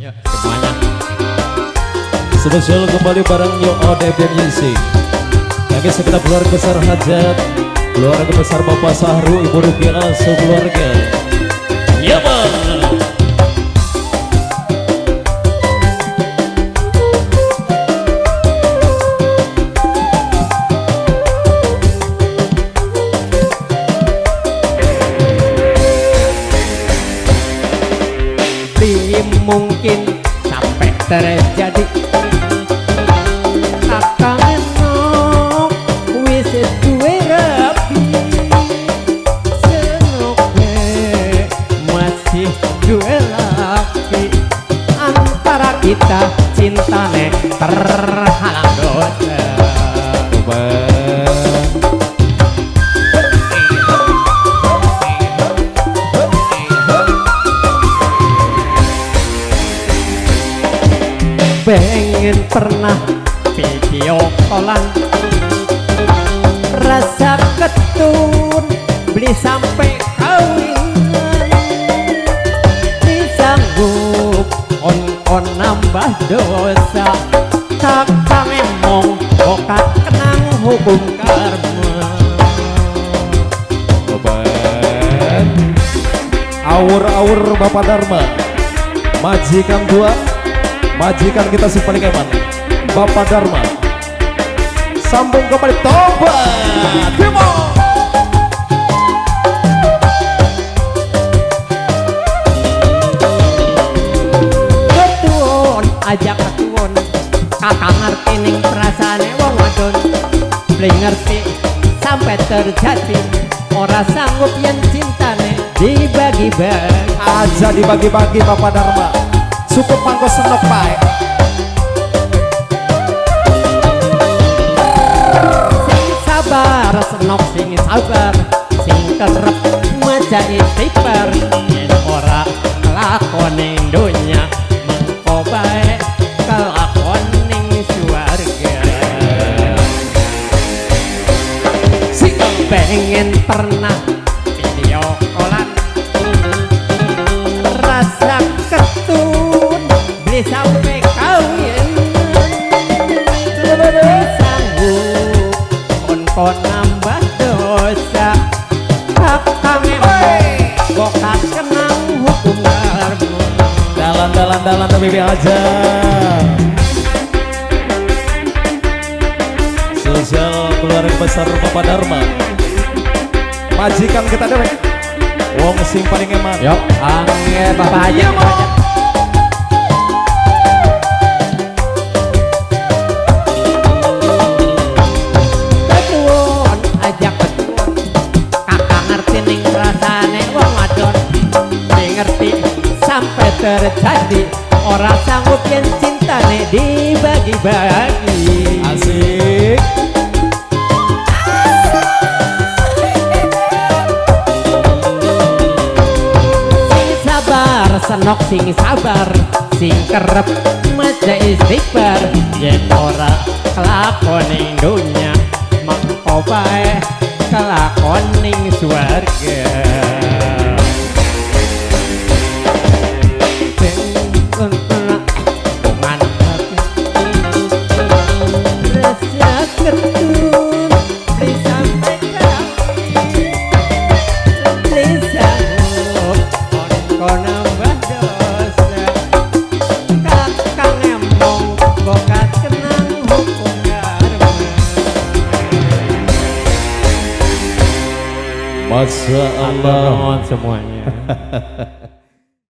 Ya, semuanya. Spesial kembali bareng Yo ODB Music. Lagi segenap keluarga besar Hajat, keluarga besar Bapak Sahru, Ibu Rukia, sekeluarga. Ya, Bang. Beli mungkin sampai terjadi kakang enok wis duwe rabi, senoke masih duwe laki, antara kita cintane terhalang dosa. Coba. Pengen pernah video callan, rasa ketun beli sampai kawin, disanggup on on nambah dosa, kakang emong bokat kenang hukum karma. Coba. Awur-awur Bapak Dharma. Majikan tua, majikan kita si paling eman, Bapak Dharma. Sambung kembali, tobat. Come on. Ketuon aja ketuon, kakang ngerti ning perasaane wong wadon, beli ngerti sampai terjadi, ora sanggup yen cintane dibagi-bagi. Aja dibagi-bagi, Bapak Dharma. Cukup mangko senok bae. Sing sabar senok, sing sabar, sing kerep maca istighfar, yen ora kelakon ning donya mengko bae kelakon ning suwarga. Sing Pengen pernah video callan, rasa ketun beli sampai kawin, sanggup kon kon nambah dosa, kakang emong bokat kenang hukum karma. Dalan dalan dalan bibi aja. Sosial keluarga besar Bapak Dharma. Majikan kita dewek. Wong sing paling eman. Yok, angge Bapak aja. Iya, Mo. Ketuon aja ketuon, kakak ngerti ning rasane wong wadon, beli ngerti sampai terjadi, ora sanggup yen cintane dibagi-bagi. Asik. Sing sabar senok, sing sabar, sing kerep maca istighfar, yen ora kelakon ning donya mengko bae kelakon ning swarga. Hubungan rasa ketun beli sampai kawin, beli sanggup kon kon nambah dosa, kakang emong bokat kenang hukum karma. Masya Allah. Semuanya.